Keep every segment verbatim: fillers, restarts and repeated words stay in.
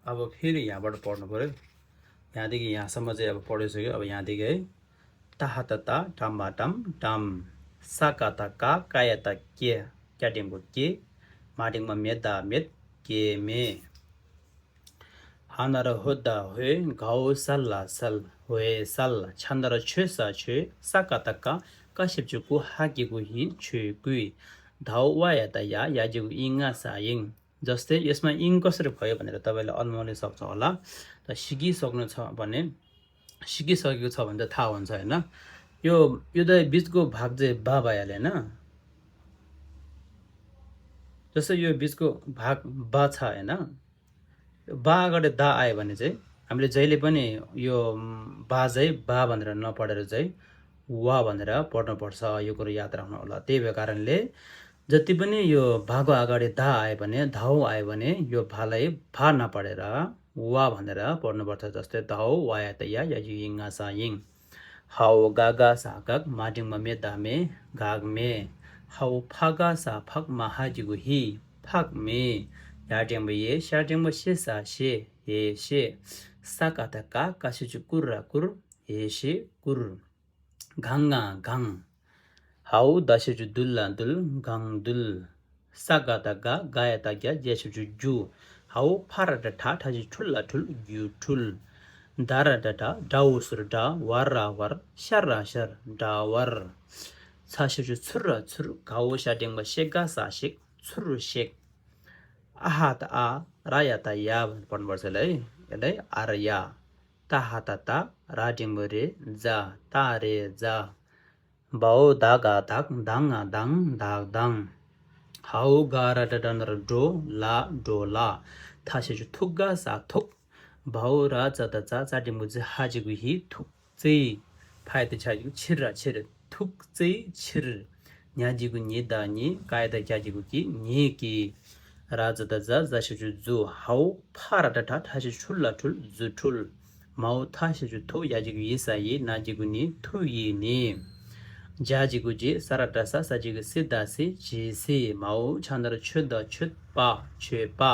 अब फेरि यहाँबाट पढ्नु पऱ्यो। यहाँदेखि यहाँसम्म चाहिँ अब पढिसक्यो। अब यहाँदेखि है, ता हा ता ता, टाम बा टाम, टाम। सा का ता का, का या ता के, क्या टेम को के, मा टेम मा मे दा मेत, के मे। हा ना र हो दा होए, गाओ सल ला सल, होए सल। छा ना र छो सा छो, सा का ता का, का शेप चु कु, हा के कु हि, छो कुई। धाओ वा या ता या, या जे कु इङ सा इङ। जस्तै यसमा इङ कसरी भयो भनेर तपाईँले अनुमान सक्छ होला। त सिकिसक्नु छ भने, सिकिसकेको छ भने त थाहा हुन्छ, होइन? यो, यो त बिचको भाग चाहिँ बा भइहाल्यो, होइन? जस्तै यो बिचको भाग बा छ, होइन? बा अगाडि दा आयो भने चाहिँ हामीले जहिले पनि यो, उम्, बा चाहिँ बा भनेर नपढेर चाहिँ वा भनेर पढ्नुपर्छ। यो कुरो याद राख्नु होला। त्यही भएको कारणले जति पनि यो भाको अगाडि दा आयो भने, धाउ आयो भने यो भालाई भा नपढेर वा भनेर पढ्नुपर्छ। जस्तै धाउ, वा या त या, या यु इङ सा इङ। हाउ गा गा सा गग, मा टिङ मा मे दा मे, गाग मे। हाउ फा गा सा फक, मा हा जी गु हि, फक मे। या टिङ मा ये, स्या टिङ मा से सा से, हे से। सा का ता का, का से चु कुर रा कुर, हे से कुर। गाङ गा गाङ। हाउ दा से चु दुल ला दुल, गाङ दुल। सा गा ता गा, गा या ता ग्या, ज्या से चु जु। हाउ फा रा टा ठा, ठा से ठुल ला ठुल, ग्यु ठुल। दा रा टा टा, डाउ सुर डा, वर रा वर, शर रा शर, डावर। छा से चु छुर रा छुर, गाओ स्या टिङ मा से गा सा सेक, छुर सेक। आ हा ता आ, रा या ता या पढ्नुपर्छ है। यदि आर या। ता हा ता ता, रा टिङ मा रे, जा, ता रे जा। बाओ दा गा दाग, दाङ गा दाङ, दाग दाङ। हाउ गा रा टा टा ना र डो, ला, डो ला। था से चु थुक गा सा थुक। बाओ रा चा ता चा, चा टिङ मा ज, हा जी गु हि, थुक चाहिँ। फा या ता छा जी गु छिर रा छिर, थुक चाहिँ छिर। न्या जी गु न्यि दा न्यि, का या ता क्या जी गु कि, न्यि कि। रा ज दा जा, जा से चु जु। हाउ फा रा टा ठा, ठा से चु ठुल ला ठुल, जु ठुल। माउ था से चु थु, या जी गु इ सा इ, ना जी गु नि, थु इ नि। ज्या जी गु जि, सा रा टा सा, सा जी गु सि दा सि, जि सि। माउ छा ना र छो दा छो पा, छो पा।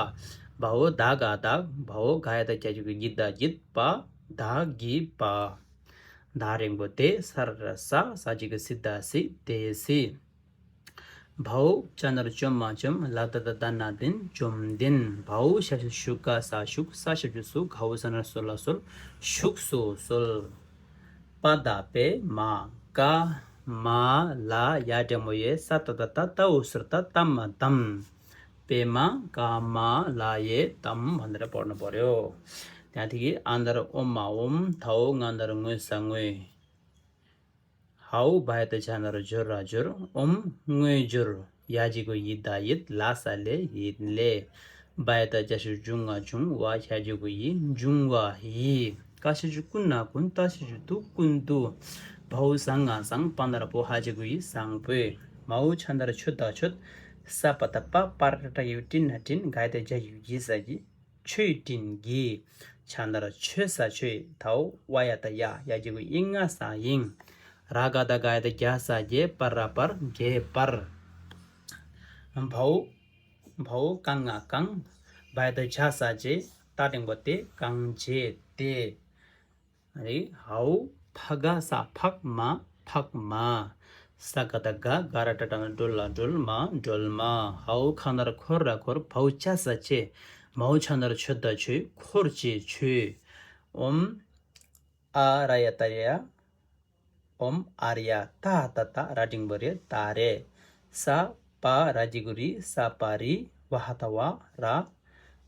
बाओ दा गा दाग, बाओ गा या ता क्या जी गु गि दा गित, पा, दा गि पा। ད་རིང་པོ་དེ་ས་ར་ས་ས་ཅིག་གི་སི་ད་སི་དེ་སི། བའོ་ཅ་ན་རོ་ཅོ་མ་ཅོམ། ལ་ད་ད་ད་ན་དིན་ཅོམ་དིན། བའོ་ཤ་ཤ་ཤུ་ག་ས་ཤུག་ས་ཤ་ཤུ་སུ་གའོ་ས་ན་སོ་ལ་སོལ་ཤུག་སོ་སོལ། པ་ད་པེ་མ་ཀ་མ་ལ་ཡ་འབྲས་མོ་ཡེ་ས་ད་ད་ད་ད་འོ་སོར་ད་ད་མ་དམ། པེ་མ་ཀ་མ་ལ་ཡེ་དམ་བ་འདི་ར་པོར་ན་པོར་ཡོ། ཡང་དེ་གི་ཨ་འདར་ཨོ་མ་ཨོམ། ད་འོ་ང་འདར་ངོས་ས་ངོས། ཧའོ་བ་ཡ་ད་ཇ་ན་རོ་ཇོ་ར་ཇོར། ཨོམ་དངོས་ཇོར། ཡ་ཇི་གུ་ཡི་ད་ཡིད། ལ་ས་ལེ་ཡིད་ལེ། བ་ཡ་ད་ཇ་ཤུ་ཇུ་ང་ཇུང་། བ་ཤ་ཇི་གུ་ཡི་འབྱུང་བ་ཡི། ཀ་ཤ་ཇུ་ཀུན་ན་ཀུན། ཏ་ཤ་ཇུ་ཏུ་ཀུན་ཏུ། བའོ་ཟ་ང་ཟང་། པ་ན་ར་པོ། ཧ་ཇི་གུ་ཡི་བཟང་པོས། མའོ་ཆ་ན་ར་ཆོ་ད་ཆོད། ས་པ་ད་པ། པ་ར་ཏ་ཡུ་ཏི་ན་ཏིན། ག་ཡ་ད་ཇ་ཡུ་ཡི་ས་ཡི། ཆོས་དྲིན་གྱིས། ཆ་ན་ར་ཆོས་ས་ཆོས། ད་འོ་བ་ཡ་ད་ཡ། ཡ་ཇི་གུ་ཨི་ང་ས་ཨིང་། ར་ག་ད་ག་ཡ་ད་གྱ་ས་གྱེ། པ་ར་པར་གྱེ་པར། བའོ་བའོ་ཀ་ང་ཀང་། བ་ཡ་ད་ཇ་ས་ཇེ། ཏ་འགྲེང་བུ་ཏེ། ཀང་ཇེ་ཏེ། རེད། ཧའོ་ཕ་ག་ས་ཕག་མ་ཕག་མ། ས་ག་ད་ག་ག་ར་ཏ་ཏ་ན་སྒྲོལ་ལ་སྒྲོལ་མ་སྒྲོལ་མ། ཧའོ་ཁ་ན་ར་ཁོ་ར་ཁོར། བའོ་ཅ་ས་ཅེ། མའོ་ཆ་ན་ར་ཆོ་ད་ཆོས། ཁོར་ཅེ་ཆོས། ཨོམ་ཨ་ར་ཡ་ད་ར་ཡ། ཨོམ་ཨ་ར་ཡ། ཏ་ཧ་ད་ད་ར་འགྲེང་བུ་རེ་ད་རེ། ས་པ་ར་ཇི་གུ་རི། ས་པ་རི། བ་ཧ་ད་བ་ར།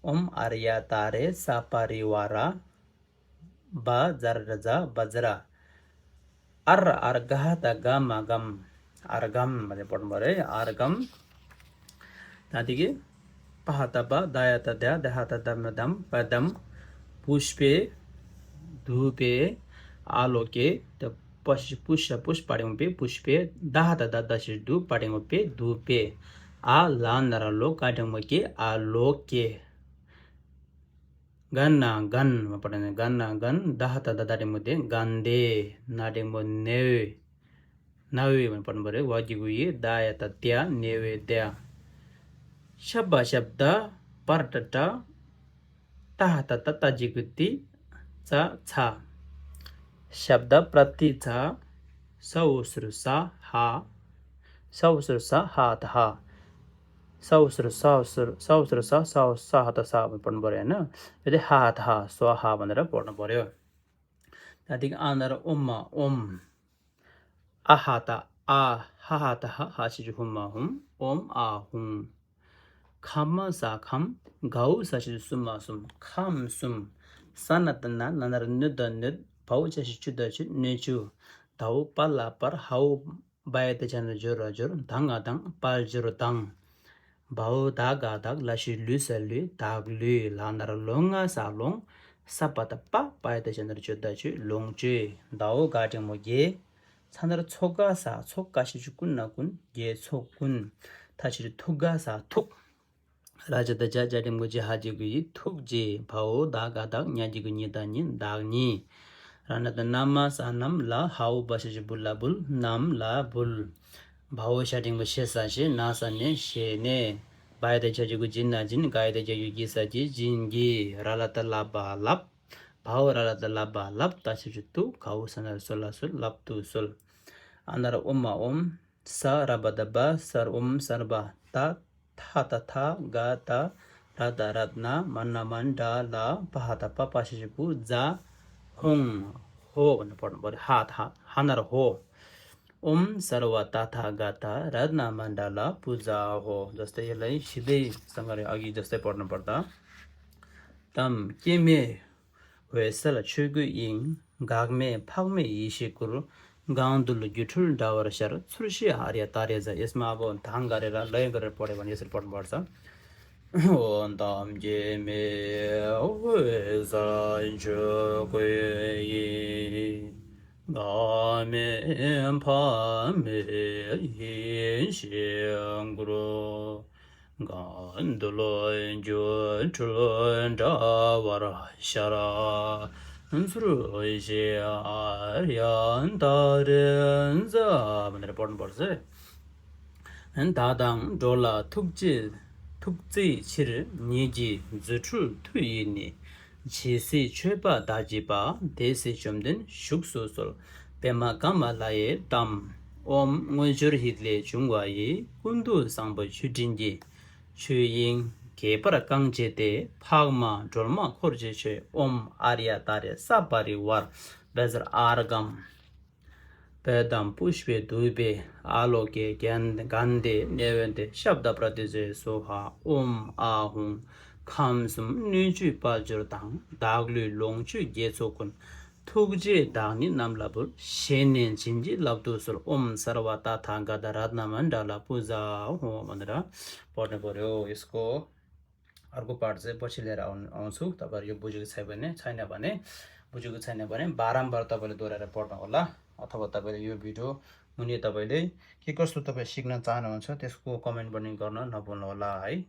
ཨོམ་ཨ་ར་ཡ་ད་རེ། ས་པ་རི་བ་ར། བ་ཛ་ར་ར་ཛ། བཛྲ། ཨར་ཨར་ག་ཧ་ད་ག་མ་གམ། ཨར་གམ་མ་རེ་པོར་མ་རེ་ཨར་གམ། ད་དེ་གི་པ་ཧ་ད་པ། ད་ཡ་ད་དྱ། ད་ཧ་ད་ད་མ་དམ། པ་དམ། པུཤ་པེ། དུ་པེ། ཨ་ལོ་ཀེ། ད་པ་ཤ་པུཤ་པུཤ་པ་འགྲེང་བུ་པེ། པུཤ་པེ། ད་ཧ་ད་ད་ད་ཤ་དུ། པ་འགྲེང་བུ་པེ། དུ་པེ། ཨ་ལ་ན་ར་ལོ། ཀ་འགྲེང་བུ་ཀེ། ཨ་ལོ་ཀེ། ག་ན་གན། མ་པ་ན་ག་ན་གན། ད་ཧ་ད་ད་ད་འགྲེང་བུ་དེ། གན་དེ། ན་འགྲེང་བུ་ནེ་འོ། ན་འོ་མ་པ་ན་པ་རེ། བ་ཇི་གུ་ཡི། ད་ཡ་ད་དྱ། ནེ་འོ་དྱ། ཤ་བ་ཤབ་ད། པར་ཏ་ཏ། ཏ་ཧ་ཏ་ཏ་ཏ་ཇི་གུ་ཏི། ཙ་ཚ། ཤབྡ་པྲ་ཏི་ཙ། ས་འོག་ཟུར་ས་ཧ། ས་འོག་ཟུར་ས་ཧ་ཏ་ཧ། ས་འོག་ཟུར་ས་འོག་ཟུར་ས་འོག་ཟུར་ས་ས་འོག་ས་ཧ་ཏ་ས་བོ་པོ་རེ་ན། ཡོད་དེ་ཧ་ཧ་ཏ་ཧ་སོ་ཧ་བ་ན་ར་པོ་ན་པོ་རེ། ད་ཏིག་ཨ་ན་ར་ཨོ་མ་ཨོམ། ཨ་ཧ་ཏ་ཨ། ཧ་ཧ་ཏ་ཧ། ཧ་ཆི་ཆི་ཧུ་མ་ཧུམ། ཨོམ་ཨ་ཧུམ། ཁ་མ་ས་ཁམ། གའུ་ས་ཆི་ཆི་སུ་མ་སུམ། ཁམ་སུམ། ས་ན་ཏ་ན། ན་ན་ར་ནུ་ཏ་ནུད། བའོ་ཅ་ཞིག་ཅུ་ཏ་ཅུ། ནུ་ཅུ། དའོ་པ་ལ་པར། ཧའོ་བ་ཡ་ཏ་ཇ་ན་ར་ཇོ་ར་ཇོར། དང་ང་དང་། པར་ཇོར་དང་། བའོ་ད་ག་དག། ལ་ཞིག་ལུ་ས་ལུས། དག་ལུས། ལ་ན་ར་ལོ་ང་ས་ལོང་། ས་པ་ཏ་པ། པ་ཡ་ཏ་ཇ་ན་ར་ཇོ་ཏ་ཇོ། ལོངས་སྤྱོད། དའོ་ག་འགྲེང་བུ་དགེ། ཚ་ན་ར་ཚོ་ག་ས་ཚོགས། ཀ་ཞབས་ཀྱུ་ཀུ་ན་ཀུན། དགེ་ཚོགས་ཀུན། ཐ་ཆི་ཆི་ཐུ་ག་ས་ཐུག། ར་ཇ་ཏ་ཇ། ཇ་འགྲེང་བུ་ཇེ། ཧ་ཅི་གུ་ཡི། ཐུགས་རྗེ། བའོ་ད་ག་དག། ཉ་ཅི་གུ་ཉི་ད་ཉི། བདག་ཉིད། ར་ན་ཏ་ན་མ་ས་ནམ། ལ་ཧའོ་བ་ཞབས་ཀྱུ་བུ་ལ་བུལ། ནམ་ལ་བུལ། བའོ་ཞ་འགྲེང་བུ་ཞེ་ས་ཞེ། ན་ས་ནས་ཞེ་ནས། བ་ཡ་ཏ་ཇ་ཅི་གུ་བྱི་ན་བྱིན། ག་ཡ་ཏ་ཇ་གུ་གི་ས་གི་བྱིན་གྱིས། ར་ལ་ཏ་ལ་བ་ལབ། བའོ་ར་ལ་ཏ་ལ་བ་ལབ། ཏ་ཞབས་ཀྱུ་ཏུ། གའོ་ས་ན་ར་སོ་ལ་སོལ། ལབ་ཏུ་གསོལ། ཨ་ན་ར་ཨོ་མ་ཨོམ། ས་ར་བ་ཏ་བ། སར་ཨོམ་སརྦ་ཏ། ཐ་ཏ་ཐ། ག་ཏ། ར་ཏ་རཏྣ། མ་ན་མཎྜ་ལ། པ་ཧ་ཏ་པ། པ་ཞབས་ཀྱུ་པུ། ཛ་ཧོང་། ཧོ་ཧ་ན་ར་ཧོ། ཨོཾ་སརྦ་ཏ་ཐཱ་ག་ཏ་རཏྣ་མཎྜ་ལ་པུ་ཛ་ཧོ། ཛ་སྟེ་ཡ་ལ་ཡི་ཤི་ལེ་སང་ག་རེ་ཨ་གི་ཛ་སྟེ་པོར་ན་པར་ཏ། ཏམ་སྐྱེ་མེད་འོད་གསལ་ཆོས་སྐུ་དབྱིངས། འགག་མེད་འཕགས་མའི་ཡེ་ཤེས་སྐུར། གང་འདུལ་སྒྱུ་འཕྲུལ་འདྲ་བར་ཤར། ཚུར་ཤེས་ཨཱརྱ་ཏཱ་རེ་ཛ། ཨེ་སྨྲ་བོ་དང་ག་རེ་ར་ལ་ཡོང་ག་རེ་པོ་རེ་བ་ནི་ཟེར་པོ་རེ་བར་ས། འོ་ཏམ་སྐྱེ་མེད་འོད་གསལ་ཆོས་སྐུ་ཡི། འགག་མེད་འཕགས་མའི་ཡེ་ཤེས་སྐུར། གང་འདུལ་སྒྱུ་འཕྲུལ་འདྲ་བར་ཤར། ཚུར་ཤེས་ཨཱརྱ་ཏཱ་རེ་ཛ། བ་ནི་རེ་པོར་ན་པར་ས། བདག་དང་འགྲོ་ལ་ཐུགས་རྗེ་ཐུགས་བརྩེའི་ཕྱིར། ཉིད་ཀྱི་རྫུ་འཕྲུལ་མཐུ་ཡིས་ནི། ཇི་སྲིད་མཆོད་པ་བདག་བགྱིས་པ། དེ་སྲིད་བཅོམ་ལྡན་བཞུགས་སུ་གསོལ། པདྨ་ཀ་མ་ལ་ཡི་ཏམ། ཨོཾ་དངོས་འབྱོར་ཡིད་ལས་བྱུང་བ་ཡི། ཀུན་ཏུ་བཟང་པོ་མཆོད་སྤྲིན་གྱི། ཆོས་དབྱིངས་རྒྱས་པར་བསྐང་བྱས་ཏེ། འཕགས་མ་སྒྲོལ་མ་འཁོར་བཅས་མཆོད། ཨོཾ་ཨཱརྱ་ཏཱ་རེ་ས་པ་རི་ཝཱར་བཛྲ་ཨརྒྷཾ། པདྨ་པུཥྤེ་དྷཱུ་པེ་ཨཱ་ལོ་ཀེ་གནྡྷེ་ནཻ་ཝི་དྱེ་ཤབྡ་པྲ་ཏཱིཙྪ་སྭཱ་ཧཱ། ཨོཾ་ཨཱཿཧཱུྃ་ཁམས་གསུམ་སྣོད་བཅུད་དཔལ་འབྱོར་དང་། བདག་ལུས་ལོངས་སྤྱོད་དགེ་ཚོགས་ཀུན། ཐུགས་རྗེས་བདག་ཉིད་རྣམས་ལ་འབུལ། ཞེས་ནན་བྱིན་གྱིས་བརླབ་ཏུ་གསོལ། ཨོཾ་སརྦ་ཏ་ཐཱ་ག་ཏ་རཏྣ་མཎྜ་ལ་པུ་ཛ་ཧོ། མ་ན་ར་པོར་ན་པོར་ཡོ་ཡིས་ཀོ། ཨར་གུ་པར་ཛེ་པོ་ཆི་ལེ་ར་ཨོན་ཨོན་སུ་ཏ་པར་ཡོ་བུ་ཇུ་གི་ཚེ་བ་ནེ་ཚ་ནེ་བ་ནེ། བུ་ཇུ་གི་ཚེ་ནེ་བ་ནེ་བ་རམ་བར་ཏ་པ་ལེ་དོ་ར་རེ་པོར་ན་ཨོ་ལ། ཨ་ཐ་བ་ཏ་པ་ལེ་ཡོ་བི་ཌིའོ་མུ་ནེ་ཏ་པ་ལེ་ཀི་ཀར་སུ་ཏ་པ་ཤིག་ན་ཙ་ན་ཨོན་སུ་ཏེ་སྐུ་ཀོ་མེན་བ་ནེ་གོར་ན་ན་བོ་ན་ཨོ་ལ་ཨི།